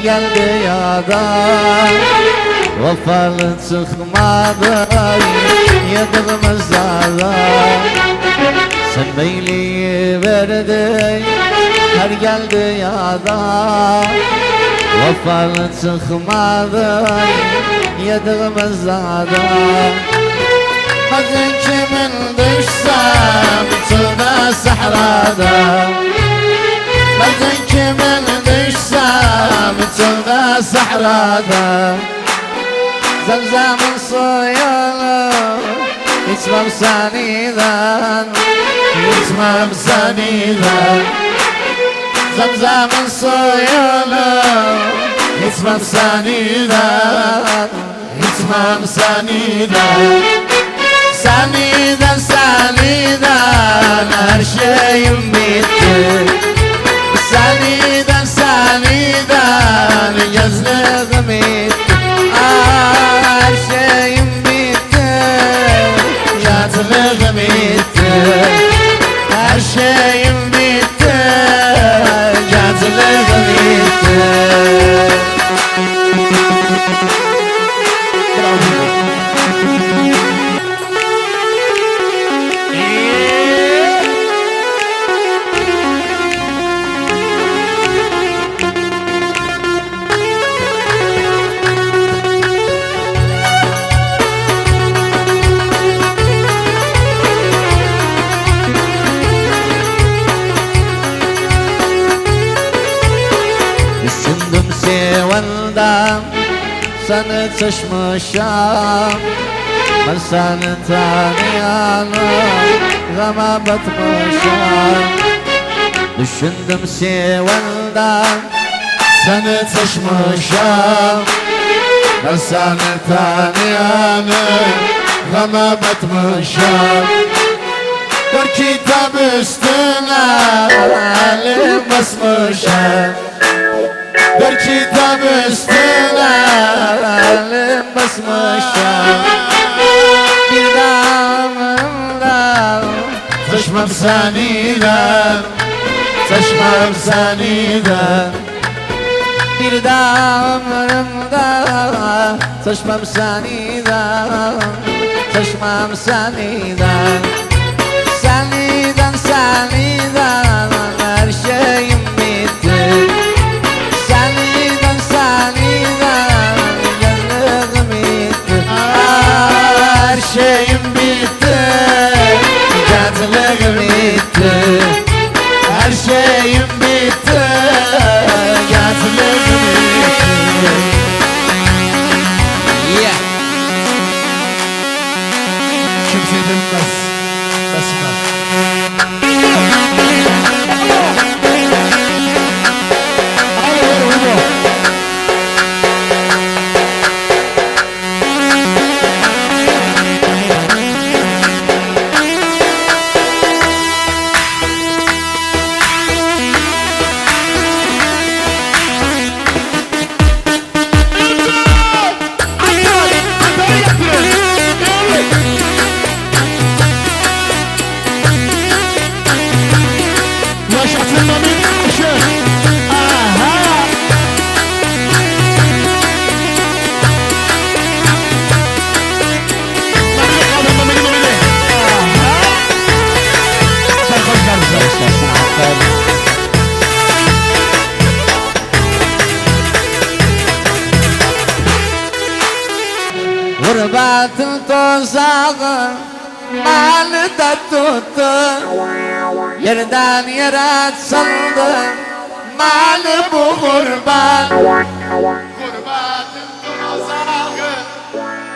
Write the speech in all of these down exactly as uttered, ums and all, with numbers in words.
گلدی یادا، وفالی چیخمادی یئدیگیمیز زادا. سن بیلی وئردین، هر گلدی یادا، وفالی چیخمادی یئدیگیمیز زادا. مجنون کیمین دوشسم چولدا، صحرادا، مجنون کیمین دوشسم چولدا، صحرادا، زمزمین سویونو ایچمم سنیدن، ایچمم سنیدن. زمزمین سویونو ایچمم سنیدن، ایچمم سنیدن. سنیدن، سنیدن هر شئییم بیتدی. سنیدن، سنیدن گنجلیگیم ایتدی. آه، هر شئییم بیتدی، گنجلیگیم ایتدی. هر شئییم بیتدی، گنجلیگیم ایتدی. دوشوندوم سئونده سنی چاشمیشام، من سنی تانییانیم، غمه باتمیشام. دوشوندوم سئونده سنی چاشمیشام، من سنی تانییانیم، غمه باتمیشام. دؤرد کیتاب اوستونه الیم باسمیشام. دؤرد کیتاب اوستونه الیم باسمیشام. بیر ده عؤمرومده چاشمام سنیدن، چاشمام سنیدن. بیر ده عؤمرومده چاشمام سنیدن، چاشمام سنیدن. سنیدن، سنیدن هر شئییم بیتدی. سنیدن، سنیدن گنجلیگیم ایتدی. هر شئییم بیتدی، گنجلیگیم ایتدی. هر شئییم بیتدی، گنجلیگیم ایتدی. Yeah. کیمسه دئمز. بس، بس. یاشاسین مامی، یاشا. آها. مامی، مامی، مامی، مامی. آها. سن خوش گلمیشسن. ساغ اول. غربتین توزاغی منی ده توتدو، یئردن یئره سالدی منی بو غربت. غربتین توزاغی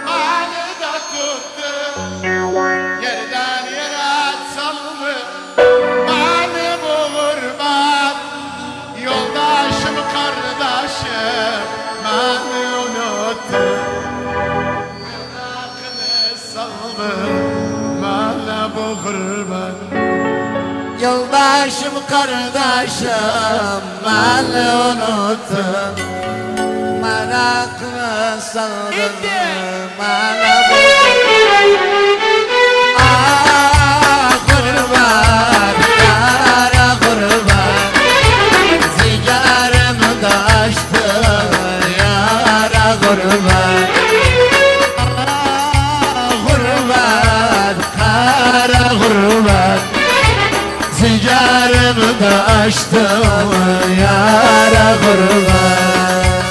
منی ده توتدو، یئردن یئره سالدی منی بو غربت. یولداشیم، قارداشیم منی اونوتدو. مراغینی سالدی منه بو غربت. یولداشیم، قارداشیم منی اونوتدو. مراغینی سالدی منه بو غربت. آه، غربت، قارا غربت، جیگریم داشدی غربت، قارا غربت، جیگریم داشدی یارا غربت.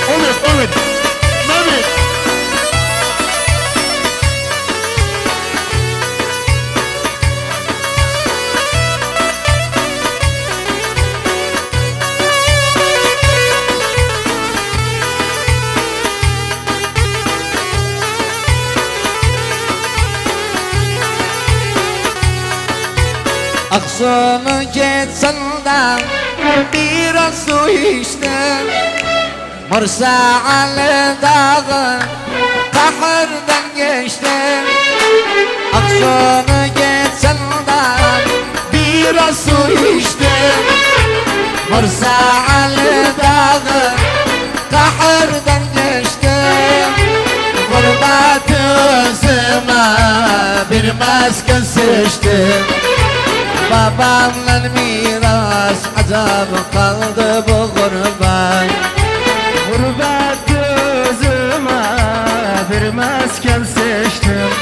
اومید، اومید، اومید. آخشامی کئچنده بیر آز سو ایچدیم. میرزه علی داغی قهردن کئچدیم. آخشامی کئچنده بیر آز سو ایچدیم. میرزه علی داغی قهردن کئچدیم. غربت اؤزومه بیر مسکن سئچدیم. بابامدان میراث عجب قالدی بو غربت. غربت اؤزومه بیر مسکن سئچدیم.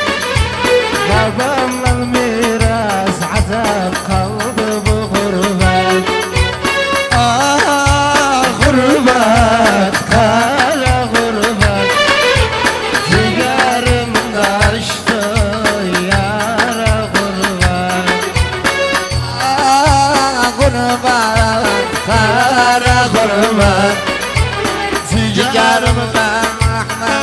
بابامدان میراث عجب قالدی بو غربت. آه، غربت، قارا غربت، جیگریم داشدی یارا غربت. آه، غربت، قارا غربت، جیگریم به محمد.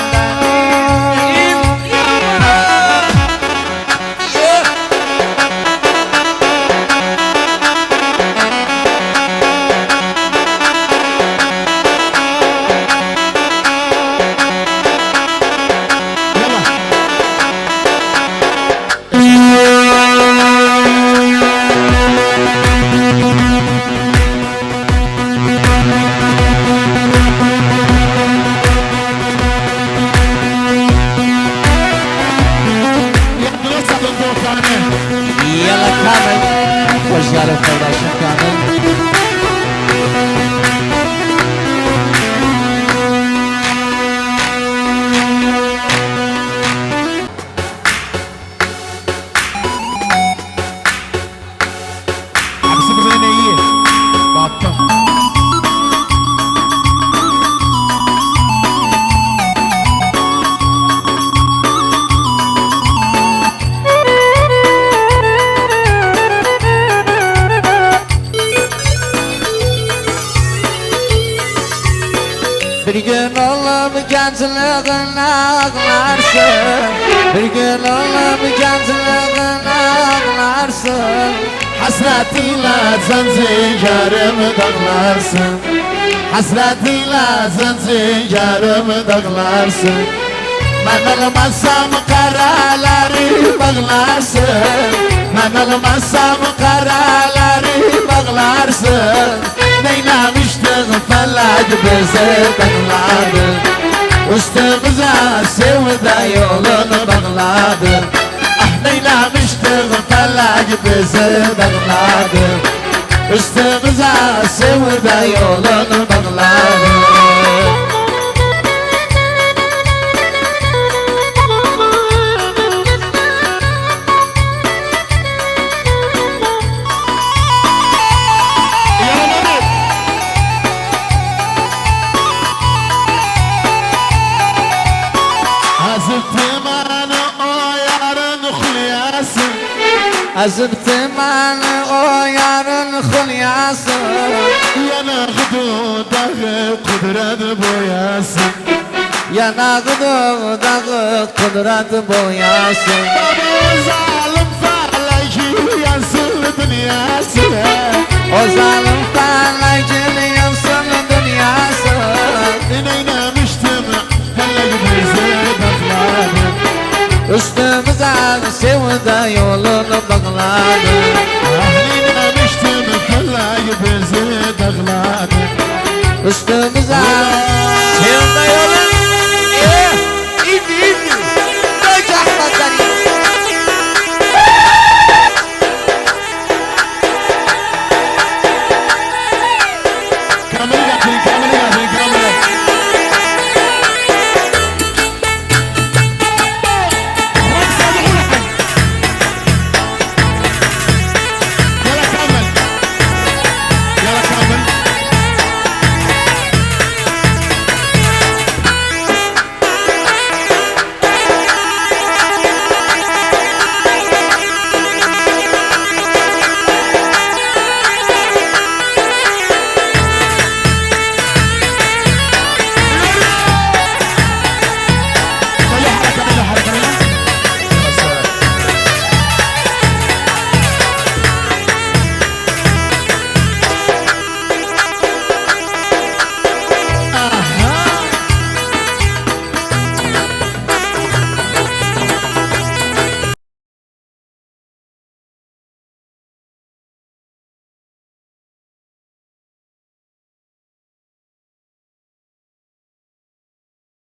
یالا کامل. خوش گلدین قارداشیم کامل. عکسی بزنه نه‌یی؟ باتدیم. بیر گون اولوب گنجلیگینه آغلارسان، بیر گون اولوب گنجلیگینه آغلارسان. حسرت ایله جان جیگریم داغلارسان، حسرت ایله جان جیگریم داغلارسان. من اولماسام قره‌لری باغلارسان، من اولماسام قره‌لری باغلارسان. نئیله‌میشدیک، فلک بیزی داغلادی، اوستوموزه سئودا یولونو باغلادی. آه، نئیله‌میشدیک، فلک بیزی داغلادی، اوستوموزه سئودا یولونو باغلادی. عذابدی منی او یارین خولیاسی. عذابدی منی او یارین خولیاسی. یاناق دوداغی قدرت بویاسی. یاناق دوداغی قدرت بویاسی. بابا، او ظالیم فلکین یانسین دونیاسی. او ظالیم فلکین یانسین دونیاسی. نئیله‌میشدیم، فلک بیزی داغلادی، اوستوموزه سئودا یولونو باغلادی. آه، نئیله‌میشدیم، فلک بیزی داغلادی، اوستوموزه